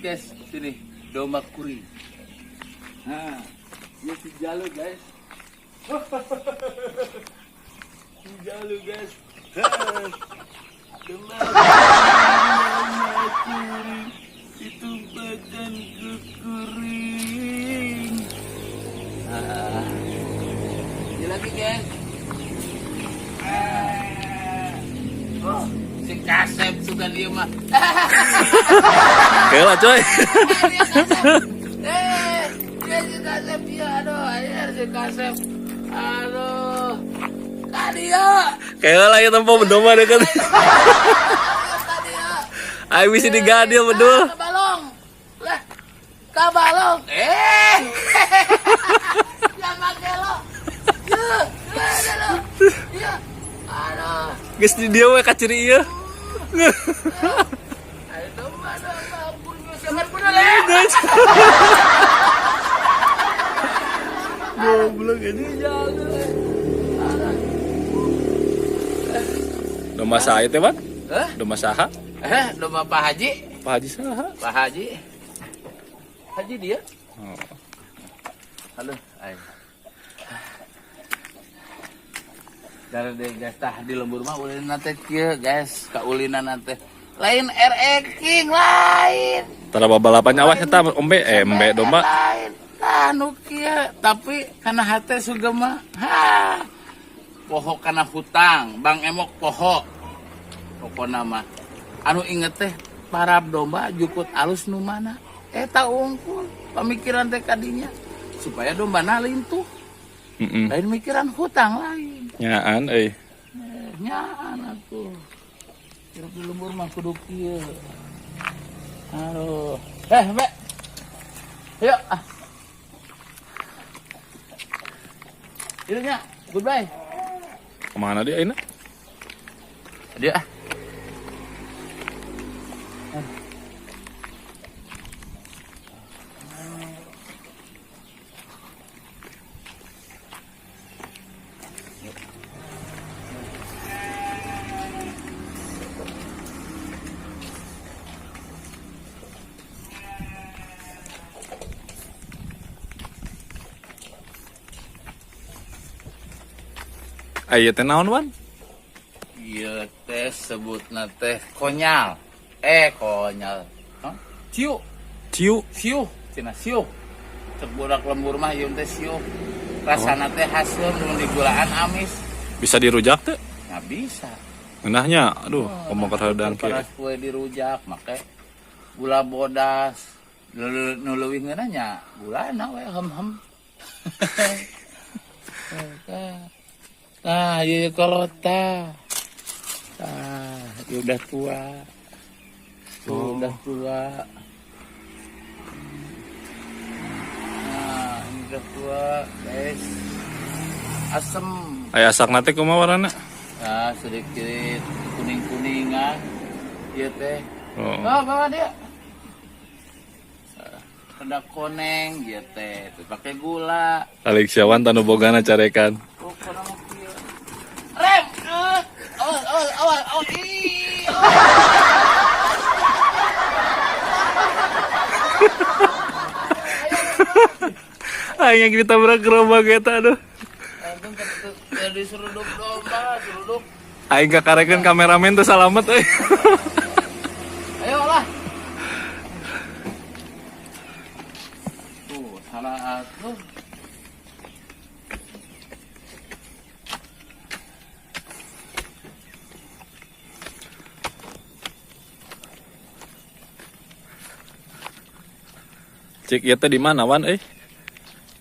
Guys, sini domba kuring. Nah, ini si Jalu guys. Si Jalu guys. Domba kuring itu badan kuring. Nah, ini lagi guys. Oh, si Kasep suka dia mah. Kela coy. Dia Kasep. Eh, dia si Kasep dia. Aduh, ayo si Kasep. Aduh. Kadia. Kela lah ya tempo domba deket. Kadia. Ayo bisa digadil bedul. Kabalong. Lah. Kabalong. Eh. Ya make lo. Ya, ya, ya. Aduh. Geus di dieu we kaciri ieu. Ayo domba domba ampun sangat bener ya. Goblok ini. Domba saha teh, Wan? Hah? Domba saha? Eh, domba Pak Haji. Pak Haji saha? Pak Haji. Haji dia. Oh. Halo, ayo. Dari deh guys, tah di lembur mah ulin teh kieu guys, kaulinan teh. Lain RE King lain. Tara babalapan awas eta embe eh embe domba. Lain. Tah nu kieu, tapi kana hate sugema. Ha. Poho kana hutang, Bang Emok poho. Pokona mah anu inget teh para domba jukut alus nu mana. Eta unggul pamikiran teh kadinya supaya dombana lintuh. Heeh. Lain mikiran hutang lain. Nyaan euy. Eh, nyaan atuh. Hirup di lembur mah kudu kieu. Aduh. Eh, Mbak. Yuk. Ah. Yuk nya, goodbye. Kemana dia ini? Dia ah. Aya teh naon, Wan? Ieu teh sebutna teh konyal. Eh, konyal. Hah? Ciu, Ciu. siuh, cenah siuh. Cek budak lembur mah ieu teh siuh. Rasana teh haseum mun digulaan amis. Bisa dirujak teh? Nggak bisa. Ngeunahnya, aduh, ngomong keur kieu. Paras kue dirujak make gula bodas. Nu leuwih ngeunah nya gulana we hem-hem. Tah, ieu kolota. Tah, ieu udah tua. Tuh, Oh. udah tua. Nah, ini udah tua, guys. Asem. Aya asakna teh kumaha warnana? Nah, sedikit kuning-kuningan. Ieu teh. Oh. Oh, bawa dia. Rada koneng ieu teh, tuh pakai gula. Alik siawan tanu bogana carekan. Oh, kono mah kieu. Rem. Awas, awas, awas, awas. Ih, awas. Aing yang ditabrak gerobak eta aduh. Untung jadi seruduk domba, seruduk. Aing kakarekeun kameramen teh salamet euy. Ayo lah. Tuh, salah atuh. Cik ieu teh di mana Wan euy?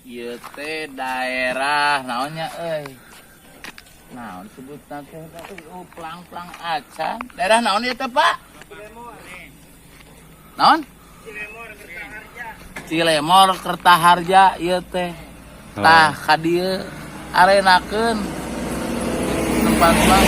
Ieu teh daerah naonnya euy. Naon sebutna teh oh, plang-plang acan. Daerah naon ieu teh, Pak? Naon? Cilemor Kertaharja ieu teh. Tah ka dieu arenakeun tempat mah.